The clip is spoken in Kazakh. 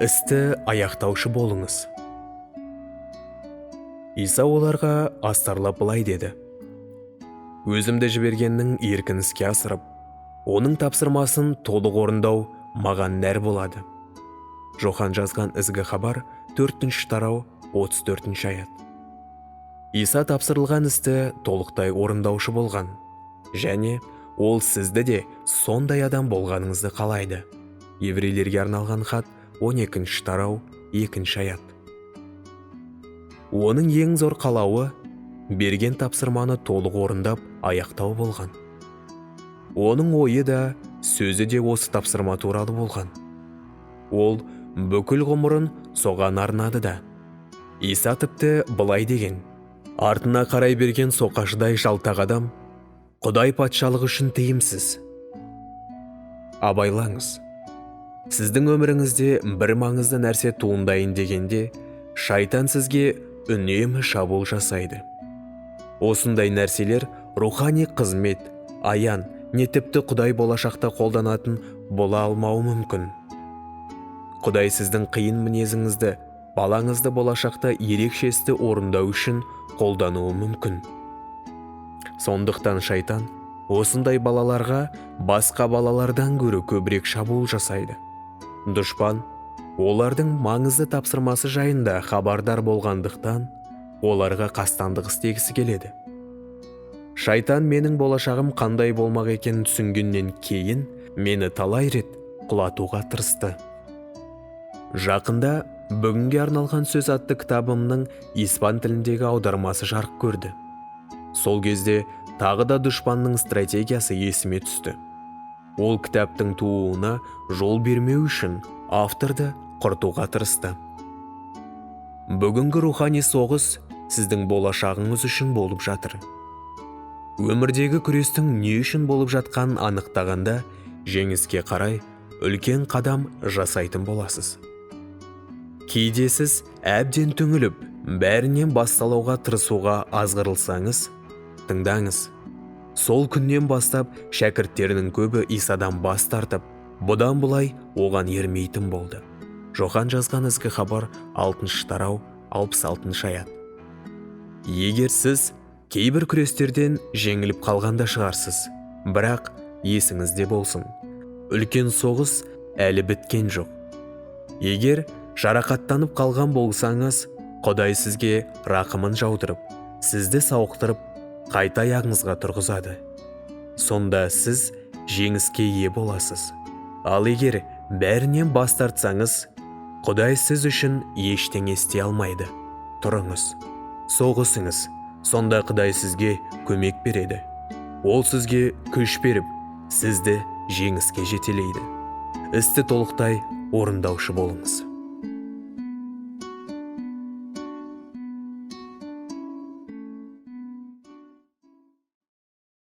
Істі аяқтаушы болыңыз. Иса оларға астарлап былай деді: Өзімді жібергеннің еркін іске асырып, оның тапсырмасын толық орындау маған нәр болады. Жохан жазған ізгі хабар, 4 тарау, 34 аят. Иса тапсырылған істі толықтай орындаушы болған және ол сізді де сондай адам болғаныңызды қалайды. Еврейлерге арналған хат, 12 тарау, 2 аят. Оның ең зор қалауы берген тапсырманы толық орындап аяқтау болған. Оның ойы да, сөзі де осы тапсырма туралы болған. Ол бүкіл ғұмырын соған арнады да. Иса тіпті былай деген: Артына қарай берген соқашыдай жалтақ адам Құдай патшалығы үшін тиімсіз. Абайлаңыз. Сіздің өміріңізде бір маңызды нәрсе туындайын дегенде, шайтан сізге үнемі шабуыл жасайды. Осындай нәрселер рухани қызмет, аян, не тіпті Құдай болашақта қолданатын бола алмауы мүмкін. Құдай сіздің қиын мінезіңізді, балаңызды болашақта ерекше істі орындау үшін қолдануы мүмкін. Сондықтан шайтан осындай балаларға басқа балалардан гөрі көбірек шабуыл жасайды. Дұшпан олардың маңызды тапсырмасы жайында хабардар болғандықтан, оларға қастандық істегісі келеді. Шайтан менің болашағым қандай болмақ екенін түсінгеннен кейін мені талай рет құлатуға тырысты. Жақында «Бүгінге арналған сөз» атты кітабымның испан тіліндегі аудармасы жарық көрді. Сол кезде тағы да дұшпанның стратегиясы есіме түсті. Ол кітаптың тууына жол бермеу үшін авторды құртуға тырысты. Бүгінгі рухани соғыс сіздің болашағыңыз үшін болып жатыр. Өмірдегі күрестің не үшін болып жатқанын анықтағанда, жеңіске қарай үлкен қадам жасайтын боласыз. Кейде сіз әбден түңіліп, бәрінен басталуға тырысуға азғырылсаңыз, тыңдаңыз. Сол күннен бастап шәкірттерінің көбі Исадан бас тартып, бұдан былай оған ермейтін болды. Жохан жазған ізгі хабар, 6 тарау, 66 аят. Егер сіз кейбір күрестерден жеңіліп қалған да шығарсыз, бірақ есіңізде болсын, үлкен соғыс әлі біткен жоқ. Егер жарақаттанып қалған болсаңыз, Құдай сізге рақымын жаудырып, сізді сауықтырып, қайта аяғыңызға тұрғызады. Сонда сіз жеңіске ие боласыз. Ал егер бәрінен бас тартсаңыз, Құдай сіз үшін ештеңе істей алмайды. Тұрыңыз, соғысыңыз, сонда Құдай сізге көмек береді. Ол сізге күш беріп, сізді жеңіске жетелейді. Істі толықтай орындаушы болыңыз.